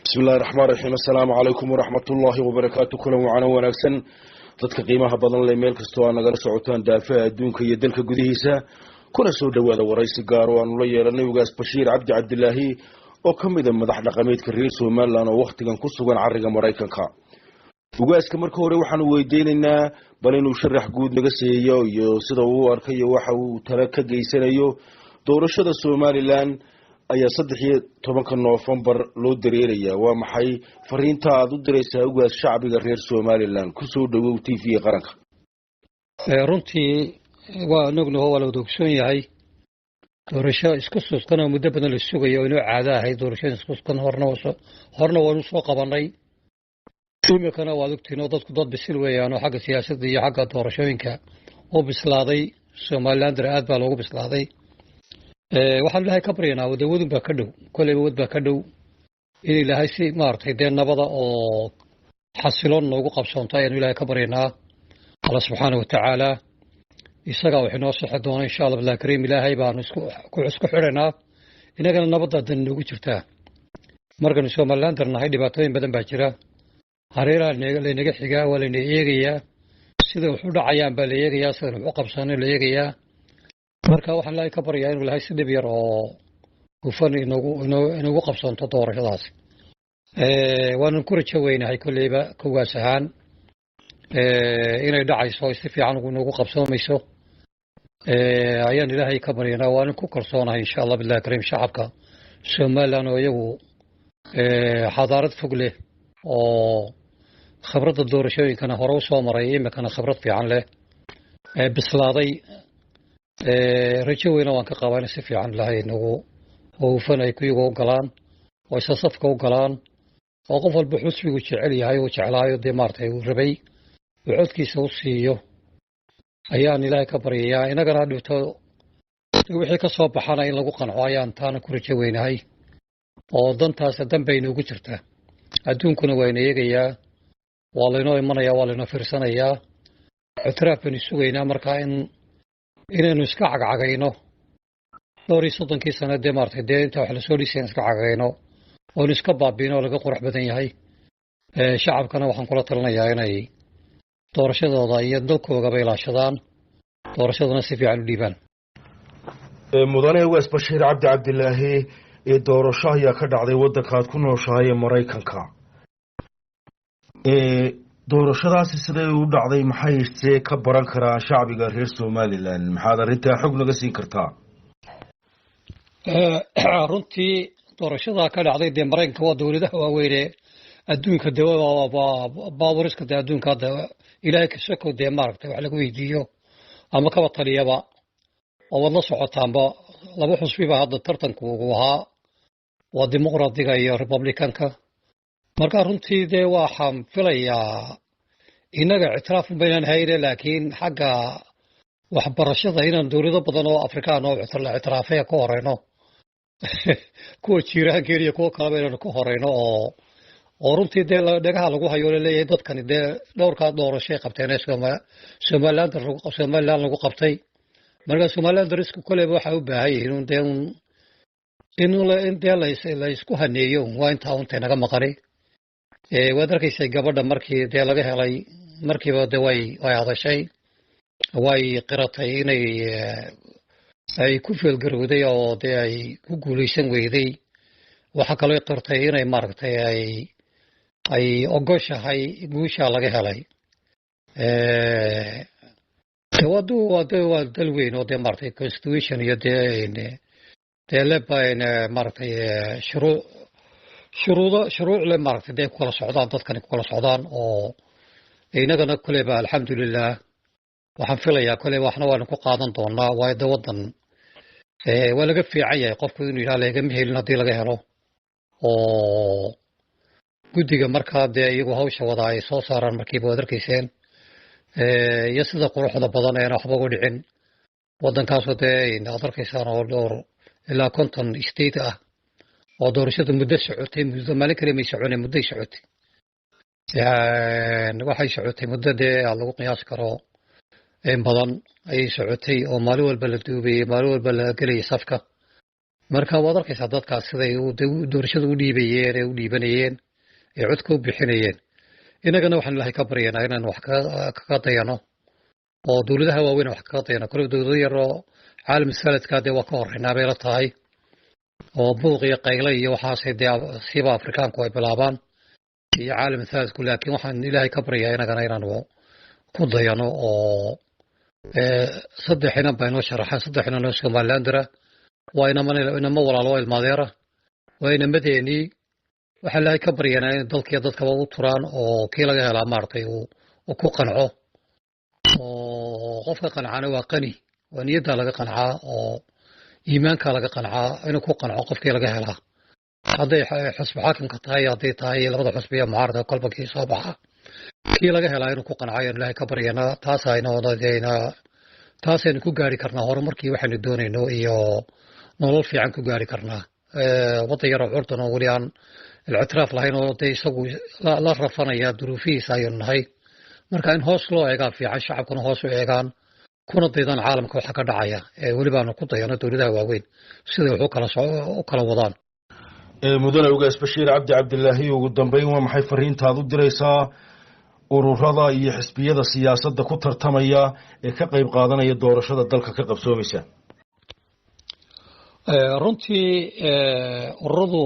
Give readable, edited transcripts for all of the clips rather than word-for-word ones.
Bismillahi raxmaan raxiim. Assalaamu calaykum waraxmatullaahi wabarakaatu. Kulan wacano wanaagsan, dadka qiimaha badan leh, meel kastoo aad nagala socotaan daafaha adduunka iyo dalka gudihiisa, kuna soo dhowaada waraysi gaar oo aanu la yeelanay Ugaas Bashiir Cabdi Cabdilaahi oo ka mida madax dhaqameedka reer Somaliland oo wakhtigan ku sugan carriga Maraykanka. Ugaaska marka hore waxaanu weydiinaynaa bal inuu sharax guud naga siiyo iyo sida uu u arkayo waxa uu tala ka geysanayo doorashada Somaliland ayaa 13-ka Noofembar loo dareerayaa. Waa maxay fariinta aada u diraysaa, Ugaas, shacbiga reer Somaliland? Kusoo dhawow TV Qaranka. Runtii waa anagnaho waa la wada ogsoon yahay, doorasho isku suskan oo muddo badan la sugayo oo inoo caado ahayd. Doorashada isku suskan horna waanu soo qabanay, iminkana waad ogtihiin oo dadku dad bisil weeyaan oo xagga siyaasadda iyo xagga doorashooyinka u bislaaday. Somalilander aad baa loogu bislaaday. Waxaan Ilaahay ka baryanaa, wadawadun baa ka dhow, kolleyba wad baa ka dhow, in Ilaahay si maaragtay dee nabada oo xasiloon noogu qabsoonto ayaanu Ilaahay ka baryanaa. Alla subxaana watacaala isagaa wax inoo sixi doona, insha Allah billahi kariim. Ilaahay baanu isku xidhaynaa, inagana nabadda dan inoogu jirtaa. Markaynu Somalilander nahay, dhibaatooyin badan baa jira, hareeraha laynaga xigaa, waa layna eegayaa, sida wax u dhacayaan baa la eegayaa, sidan wax u qabsanay la eegayaa. Marka waxaan Ilaahay ka baryaa inuu Ilahay si dhib yar oo hufan inoogu qabsanto doorashadaasi. Waanan ku rajo weynahay kolleyba kowaas ahaan inay dhacayso, si fiican inoogu qabsoomayso ayaan Ilaahay ka baryanaa. Waanan ku kalsoonahay, insha Allah billahi kariim, shacabka Somaliland oo iyagu xadaarad fog leh oo khibradda doorashooyinkana hore u soo maray, iminkana khibrad fiican leh, bislaaday. Rajo weyna waan ka qabaa in si fiican Ilaahay nagu oo hufan ay kuyaga u galaan oo isa safka u galaan, oo qof walba xusbigu jecel yahay uu jeclaayo dee maaragtay uu rabay uu codkiisa u siiyo ayaan Ilaahay ka baryayaa. Inagana dhibto wixii ka soo baxana in lagu qanco ayaan taana ku rajo weynahay, oo dantaas dan bay inoogu jirtaa. Adduunkuna waa ina eegayaa, waa laynoo imanayaa, waa laynoo fiirsanayaa, ictiraaf baynu sugaynaa. Markaa in inaynu iska cagcagayno dhowr iyo soddonkii sano dee maaragtay dee inta wax lasoo dhisay iska cagcagayno oonu iska baabiino oo laga qurux badan yahay. Shacabkana waxaan kula talinayaa inay doorashadooda iyo dalkoogaba ilaashadaan, doorashadana si fiican u dhiibaan. Mudane Ugaas Bashiir Cabdi Cabdilaahi, ee doorasho ayaa ka dhacday waddanka aad ku nooshahay ee Maraykanka. Doorashadaasi siday u dhacday, maxay see ka baran karaa shacbiga reer Somaliland? Maxaad arrintaa xog naga siin kartaa? Runtii doorashada ka dhacday dee Maraykanka waa dowladaha waaweyne adduunka, de baaburiska dee adduunka hadda Ilaahay ka sokow dee maaragtay wax lagu weydiiyo ama kaba taliyaba, oo waad la socotaanba. Laba xusbi baa hadda tartanku ugu ahaa, waa Dimuqraadiga iyo Republicanka. Marka runtii dee waxaan filayaa innaga ictiraaf baynaan hayne, laakiin xagga waxbarashada inaan dowlado badan oo Afrikaan oo la ictiraafay ka horeyno, kuwa jiiraankeena iyo kuwa kaleba inaanu ka horeyno, oo runtii dee dhagaha lagu hayo, laleeyahay dadkani dee dhowrkaa doorashay qabteen ee Somaliland lagu qabtay. Marka Somaliland darisku koleyba waxay u baahan yihiin dee in dee la isku haneeyo, waa intaa untay naga maqani. Waad arkaysay gabadha markii dee laga helay, markiiba de way hadashay, way qiratay inay ay ku feelgarowday oo dee ay ku guulaysan weyday. Waxaa kaloo qirtay inay maaragtay ay ogoshahay guusha laga helay. De waa dal weyn oo dee maaragtay constitution iyo dee leba maaragtay shuruuc, shuruudo, shuruuc le maaragtay dee ku kala socdaan, dadkani ku kala socdaan. Oo inagana koleyba alxamdulilah waxaan filayaa koleyba waxna waanu ku qaadan doonaa, waayo de waddan waa laga fiican yahay qofku inuu yidhaha lagama helin haddii laga helo, oo guddiga markaa dee iyagu hawsha wadaa ay soo saaraan markiiba. Waad arkayseen iyo sida quruxda badan eena waxba uga dhicin waddankaasoo dee aad arkaysaan oo dhowr ilaa 50 state ah oo doorashada muddo socotay. Muddo maalin kale may socone, mudday socotay. Waxay socotay muddo dee lagu qiyaasi karo in badan ayay socotay, oo maalin walba la duubayay, maalin walba la gelayay safka. Marka waad arkaysaa dadkaas siday doorashada u dhiibayeen ee u dhiibanayeen ee codka u bixinayeen. Innagana waxaan Ilaahay ka baryanaa inaan wax kaga dayano oo dowladaha waaweyn wax kaga dayano. Kole dowlado yar oo caalam saladka dee waa ka horreynaa bay la tahay, oo buuq iyo qayle iyo waxaasay dee siiba Afrikaanku ay bilaabaan iyo caalam saladku. Laakiin waxaan Ilaahay ka baryaa inagana inaanu ku dayano oo 3 inan baa inoo sharaxan, 3 inan oo Somalilandera, waa inama walaalo, waa ilmaadeera, waa inamadeenii. Waxaa Ilaahay ka baryanaa in dalkiiyo dadkaba u turaan oo kii laga helaa maaragtay uu ku qanco, oo qofka qancana waa qani, waa niyaddaa laga qancaa oo iimaankaa laga qancaa, inuu ku qanco qofkii laga helaa, hadday xusbi xaakimka tahay, hadday tahay labada xusbi ee mucaaradka, kolba kii soo baxa kii laga helaa inuu ku qanco ayaan Ilaahay ka baryanaa. Taasaynu ku gaari karnaa horumarkii waxaynu doonayno iyo nolol fiican ku gaari karnaa. Waddan yaroo curdan oo weli aan ictiraaf lahayn oo dee isagu la rafanaya duruufihiisa ayaynu nahay. Marka in hoos loo eegaa fiican, shacabkuna hoos u eegaan kuna daydaan caalamka waxa ka dhacaya, ee welibaanu ku dayano dowladaha waaweyn siday wax u kala wadaan. Mudane Ugaas Bashiir Cabdi Cabdilaahi, ugu dambeyn waa maxay fariintaad u diraysaa ururada iyo xisbiyada siyaasadda ku tartamaya ee ka qayb qaadanaya doorashada dalka ka qabsoomaysa? Runtii ururadu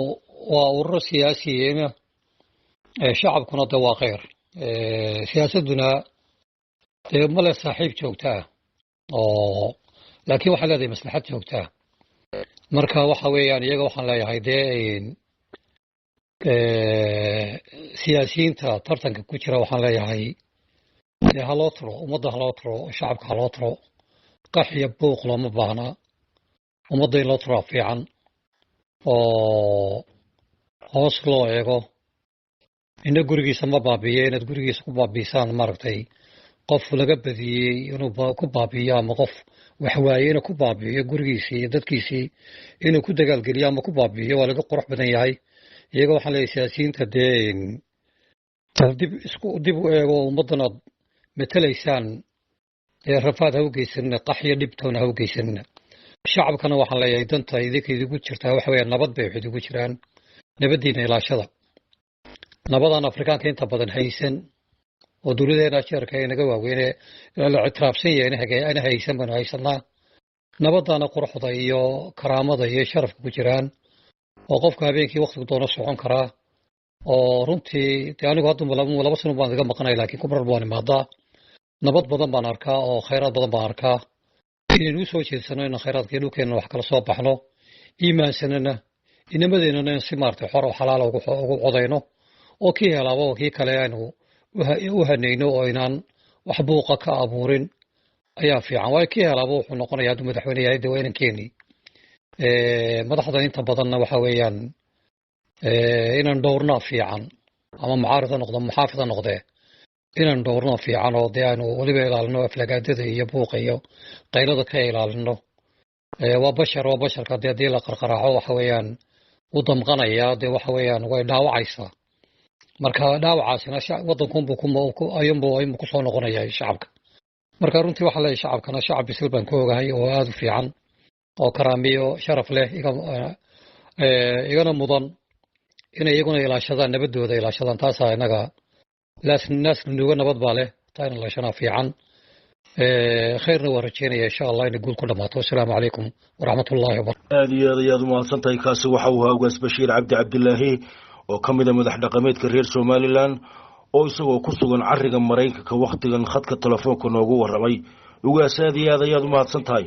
waa ururo siyaasiyiina, shacabkuna de waa khayr. Siyaasadduna dee male saaxiib joogta ah oo, laakiin waxay leedahay maslaxad joogta ah. Marka waxa weeyaan iyaga waxaan leeyahay dee siyaasiyiinta tartanka ku jira waxaan leeyahay dee ha loo turo ummadda, ha loo turo shacabka, ha loo turo. Qax iyo buuq looma baahna, ummadda in loo turaa fiican oo hoos loo eego. Ina gurigiisa ma baabiiyo, inaad gurigiisa ku baabiisaan maaragtay qof laga badiyey inuu ku baabiiyo ama qof waxwaaye inuu ku baabiiyo gurigiisii iyo dadkiisii inuu ku dagaalgeliyo ama ku baabiiyo waa laga qurux badan yahay. Iyaga waxaan leeyahay siyaasiyiinta dee dib isku dib u eego, ummaddan aad matalaysaan ee rafaad ha u geysanina, qax iyo dhibtoona ha u geysanina. Shacabkana waxaan leeyahay danta idinka idigu jirtaa waxa weeyaan nabad bay wax idigu jiraan, nabaddiina ilaashada. Nabadan Afrikaanka inta badan haysan oo dowladeena jeerka ee naga waaweyne la ictiraafsan yahay ana haysan baynu haysanaa. Nabadana quruxda iyo karaamada iyo sharafka ku jiraan oo qofka habeenkii waqtigu doono socon karaa. Oo runtii dee anigu hadda 2 sano baan iga maqanaya, laakiin ku marar baan imaadaa, nabad badan baan arkaa oo khayraad badan baan arkaa. Inaynu u soo jeedsano inaan khayraadka dhulkeena wax kala soo baxno, iimaansanana inamadeenana in si maaragtay xor oo xalaala ugu codayno, oo kii helaaba oo kii kale aynu u hanayno oo inaan wax buuqa ka abuurin ayaa fiican. Waayo kii helaaba wuxuu noqonayaa hadduu madaxweyne yahay dee waa inankeeni. Madaxdan inta badanna waxa weeyaan inaan dhowrnaa fiican, ama mucaarid ha noqdo muxaafid ha noqdee, inaan dhowrnaa fiican oo dee aynu weliba ilaalino aflagaadada iyo buuqa iyo qaylada ka ilaalino. Waa bashar, waa basharka dee haddii la qarqaraaco waxa weeyaan u damqanaya, dee waxa weeyaan way dhaawacaysaa. Marka dhaawacaasina waddankunbuu ayuunbuu kusoo noqonaya shacabka. Marka runtii waxaa leeyahay shacabkana shacab bisil baan ku ogahay oo aada u fiican oo karaamiyo sharaf leh, igana mudan inay iyaguna ilaashadaan nabadooda ilaashadaan. Taasaa inaga naas nuuga nabad baa leh, taa in ilaashanaa fiican. Khayrna waa rajeynaya insha Allah inay guul ku dhamaato. Wasalaamu calaykum waraxmatullahi wabarakatu. Aada iyo aad ayaad umahadsan tahay. Kaasi waxa uu ahaa Ugaas Bashiir Cabdi Cabdilaahi oo ka mid a madax dhaqameedka reer Somalilan oo isagoo ku sugan cariga Maraykanka wakhtigan khadka telefoonka noogu warramay. Ugaas, aada iyo aad ayaad umahadsan tahay.